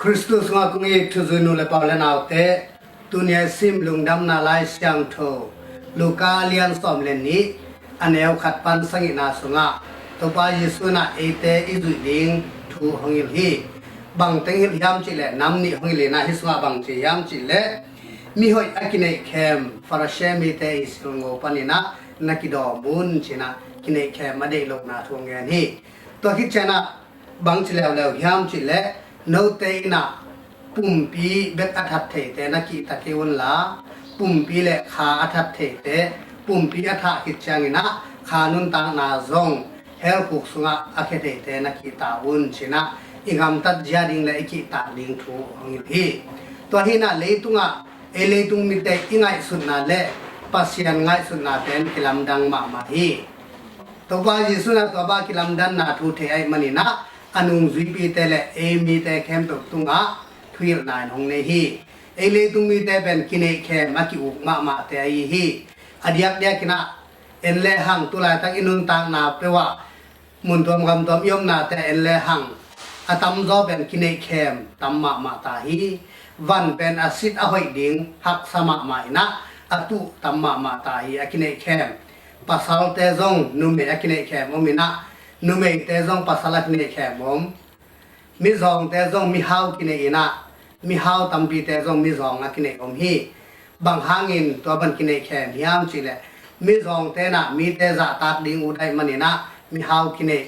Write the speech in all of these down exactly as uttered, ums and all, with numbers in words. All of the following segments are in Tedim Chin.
Khristu sungah kong it thuzui nu le pa u le naute, tuni a i sim Lungdamna Lai Siangtho Luka lian sawm le nih, a neu khat pan sagihna sungah Topa Jesu in ah eite i zuih ding thu hong hilh hi. Bang teng hilh hiam cih leh nam nih hong hilh in ah, hih sungah bang ci hiam cih leh, mihoih a kineih khem Farasi mite i silngo panin ah na kidawm un ci-in ah kineih khem a deih lohna thu hong gen hi. Tua khit ciangin ah bang ci leuleu hiam cih leh, note in ah pumpi bek a that theite na kihta kei unla, pumpi le kha a that theite, pumpi a thah khit ciangin ah kha nuntakna zong hell khuk sungah a khia theite na kihta un ci-in ah i gamtat zia ding le i kihtak ding thu hong hilh hi. Tua hi-in ah leitungah ei leitung mite i ngaihsutna le Pasian ngaihsutna pen kilamdang mahmah hi. Topa Jesu in ah tua bang kilamdanna thu thei ahih manin ah a nungzuipite le ei mite khempeuh tungah thuhilhna in hong nei hi. Ei leitung mite pen kineih khem a ki-uk mahmahte ahi hi. A diakdiakin ah en le hang, tu laitak i nuntakna peuh ah mun tuam gam tuam i omnate en le hang, a tamzaw pen kineih khem tam mahmah ta hi. Van pen a sit a hoih ding haksa mahmah in ah a tuh tam mahmah ta hi. A kineih khem pasalte zong numei a kineih khem om in ah, numeite zong pasal a kineih khem om. Mizawngte zong mihau kineih in ah, mihau tampite zong mizawng a kineih om hi. Bang hangin tua bang kineih khem hiam cih leh, mizawngte in ah mite zahtak ding ut ahih manin ah mihau kineih.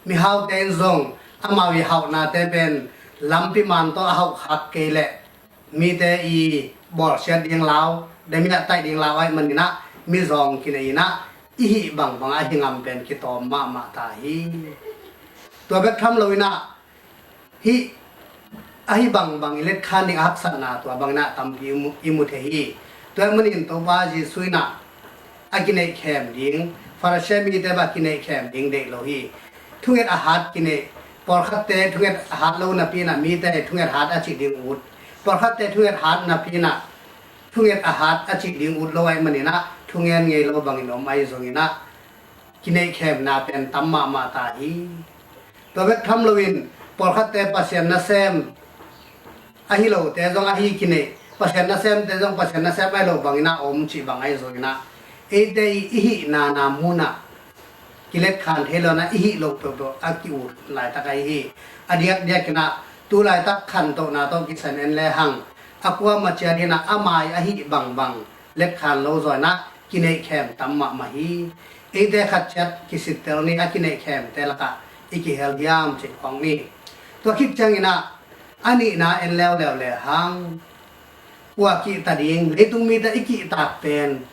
Mihaute in zong amau i hauhnate pen lampi man tawh a hauh khak kei leh, mite i bawlsiat ding lau, demiah taih ding lau ahih manin ah mizawng kineih in ah i hih bangbang a hi ngam pen kitawm mahmah ta hi. Tua bek tham lo in ah hih a hi bangbang i letkhan ding a haksatna tua bangin ah tampi i mu, i mu thei hi. Tua ahih manin Topa Jesu in ah a kineih khem ding, Farasi mite bang kineih khem ding deih lo hi. Thunget a hat kineih, pawlkhatte thunget a hat lo napi in ah mite thunget hat a cih ding ut, pawlkhatte thunget hat napi in ah thunget a hat a cih ding ut lo ahih manin ah thungen ngei lo bangin om ahi zongin ah kineih khemna pen tam mahmah ta hi. Tua bek tham loin pawlkhatte Pasian nasem ahi lote zong ahi kineih, Pasian nasemte zong Pasian nasem ahi lo bangin ah om cih bang ahi zongin ah, eite i, i hihna na munah kiletkhan thei lo in ah i hih loh peuhpeuh a ki-ut laitak ahi hi. A diakdiakin ah tu laitak khantohna tawh kisai en le hang, a kuamah ciat in ah a mai a hih bangbang letkhan lo zaw in ah kineih khem tam mahmah hi. Eite khat ciat kisittel ni, a kineih khemte lakah i kihel hiam cih phawk ni. Tua khit ciangin ah a nihna en leuleu le hang, kua kihta ding, leitung mite i kihtak pen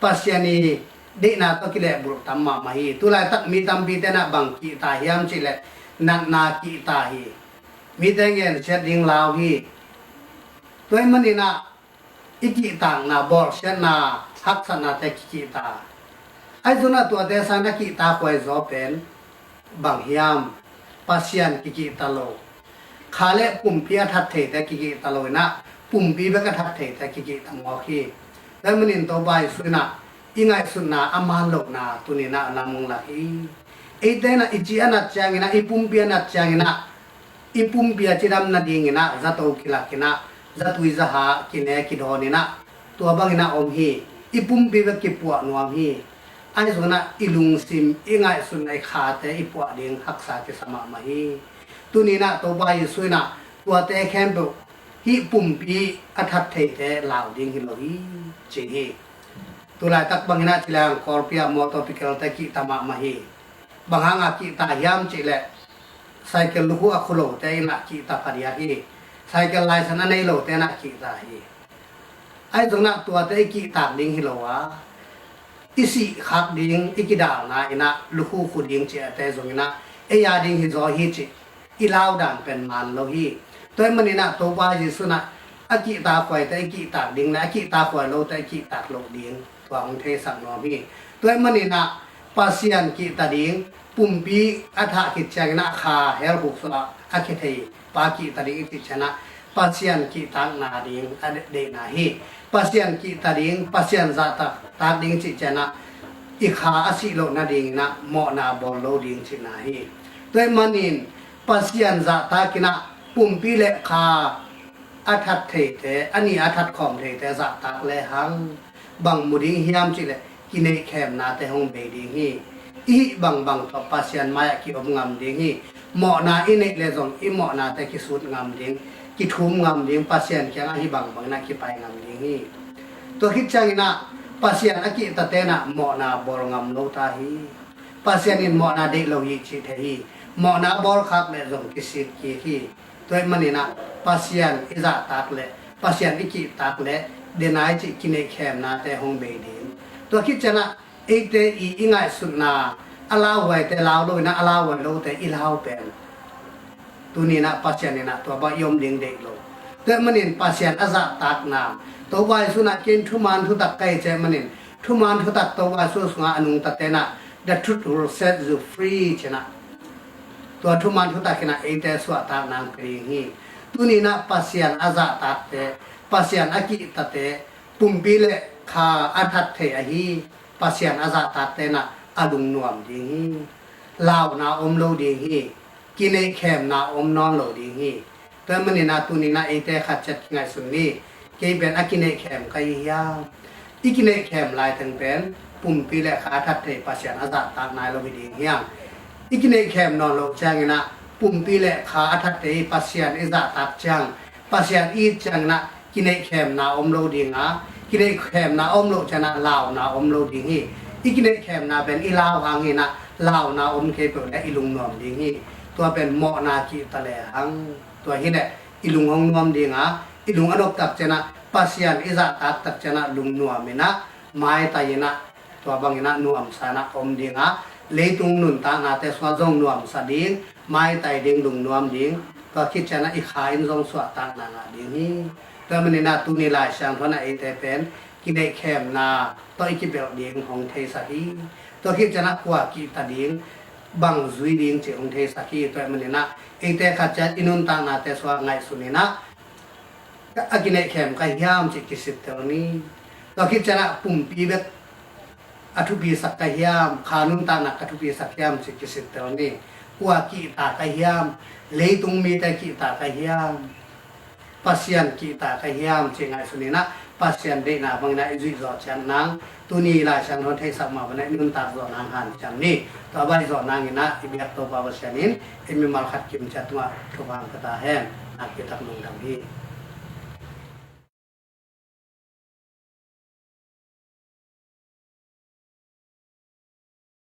Pasian i deihna tawh kilehbulh tam mahmah hi. Tu laitak mi tampite in ah bang kihta hiam cih leh natna kihta hi. Mite gensiat ding lau hi. Tua ahih manin ah i kihtakna, bawlsiatna, haksatnate kikihta. Ahi zongin ah tuate sangin a kihta khuaizaw pen bang hiam? Pasian kikihta lo, kha le pumpi a that theite kikihta lo in ah pumpi bek a that theite kikihta mawk hi. Tua ahih manin Topa Jesu in ah i ngaihsutna a man lohna tuni in ah lam hong lak hi. Eite in ah i ci a nat ciangin ah, i pumpi a nat ciangin ah, i pumpi a cidam nadingin ah zato kilak in ah, zatui zaha kine kidawn in ah, tua bangin ah om hi. I pumpi bek kipuah nuam hi. Ahi zongin ah i lungsim, i ngaihsutna, i khate i puah ding haksa kisa mahmah hi. Tuni in ah Topa Jesu in ah tuate khempeuh hih pumpi a that theite lau ding hi lo hi, ci hi. Tu laitak bangin ah ci leng kawlpi ah motor pickle te kihta mahmah hi. Bang hanga kihta hiam cih leh, cycle lukhu a khu lote in ah kihta phadiak hi. Cycle license a nei lote in ah kihta hi. Ahi zongin ah tuate i kihtak ding hi lo a, i sih khak ding, i kidalna in ah lukhu khu ding cihte zongin ah ei a ding hi zaw hi cih i lau dan pen man lo hi. Tua ahih manin ah Topa Jesu in ah a kihta khuaite i kihtak ding le a kihta khuai lote i kihtak loh ding tua hong theisak nuam hi. Tua ahih manin ah Pasian kihta ding, pumpi a thah khit ciangin ah kha hell khuk sungah a khia thei pa kihta ding i cih ciangin ah Pasian kihtakna ding a de-, deihna hi. Pasian kihta ding, Pasian zahtak, tak ding cih ciangin ah i kha a sih loh nadingin ah mawhna bawl lo ding cihna hi. Tua ahih manin Pasian zahtak in ah pumpi le kha a that theite, a ni a that khawm theite zahtak lehang bang mu ding hiam cih leh kineihkhemnate hong bei ding hi. I hih bangbang tawh Pasian mai-ah ki-om ngam ding hi. Mawhna i neih leh zong i mawhnate kisut ngam ding, kithum ngam ding, Pasian kiangah hih bangbang inah kipai ngam ding hi. Tua khit cianginah Pasian a kihtate inah mawhna bawl ngam lo ta hi. Pasian in mawhna deih lo hi cih thei hi. Mawhna bawl khak leh zong kisik kik hi. Tua ahih maninah Pasian i zahtak leh, Pasian i kihtak leh, denai cih kineihkhemnate hong bei ding. Tua khit cianah eite i, i ngaihsutna, a lauhuaite lau lo inah, a lauhuai lote i lau pen, tuni inah Pasian inah tua bang i om ding deih lo. Tua ahih manin Pasian a zahtakna, Topa Jesu inah ken thuman thutak ka hi cih manin, thuman thutak Topa Jesu sungah a nungtate inah, "The truth will set you free," ci inah, tua thuman thutak inah eite suahtakna hong pia ding hi. Tuni inah Pasian a zahtakte, Pasian a kihtate, pumpi le kha a that thei ahi Pasian a zahtakte inah a lungnuam ding hi. Launa om lo ding hi. Kineihkhemna om nawn lo ding hi. Tua ahih maninah tuni inah eite khat ciat kingaihsun ni. Kei pen a kineihkhem ka hi hiam? I kineihkhem laiteng pen pumpi le kha a that thei Pasian a zahtak nai lo hi ding hiam? I kineihkhem nawn loh cianginah pumpi le kha a that thei Pasian i zahtak ciang, Pasian i it cianginah kineihkhemna om lo ding a, kineihkhemna om loh cianah launa om lo ding hi. I kineihkhemna pen i lau hang hinah launa om kei peuh le i lungnuam ding hi. Tua pen mawhna kihta lehang, tua hileh i lung hong nuam ding a, i lung a nop tak cianah, Pasian i zahtak tak cianah lungnuam inah, maitai inah, tua bang inah nuamsa inah om ding a, leitung nuntaknate sungah zong nuamsa ding, maitai ding, lungnuam ding. Tua khit cianah i kha in zong suahtakna ngah ding hi. Tua ahih maninah tuni Lai Siangtho inah eite pen kineihkhemna tawh i kibelh ding hong theisak hi. Tua khit cianah kua kihta ding, bang zui ding cih hong theisak hi. Tua ahih maninah eite khat ciat i nuntaknate sungah ngaihsun inah, a kineihkhem ka hiam cih kisittel ni. Tua khit cianah pumpi bek a thupisak ka hiam, kha nuntakna ka thupisak hiam cih kisittel ni. Kua kihta ka hiam, leitung mite kihta ka hiam, Pasian kihta ka hiam cih ngaihsun inah, Pasian deihna bang inah i zuih zawh ciat nang, tuni Lai Siangtho theisak mah bang inah i nuntak zawh nang hanciam ni. Tua baih zawh nang inah i biak Topa Pasian in i mimal khat kim ciat tungah thupha hong pia ta hen. Nakpi tak lungdam hi.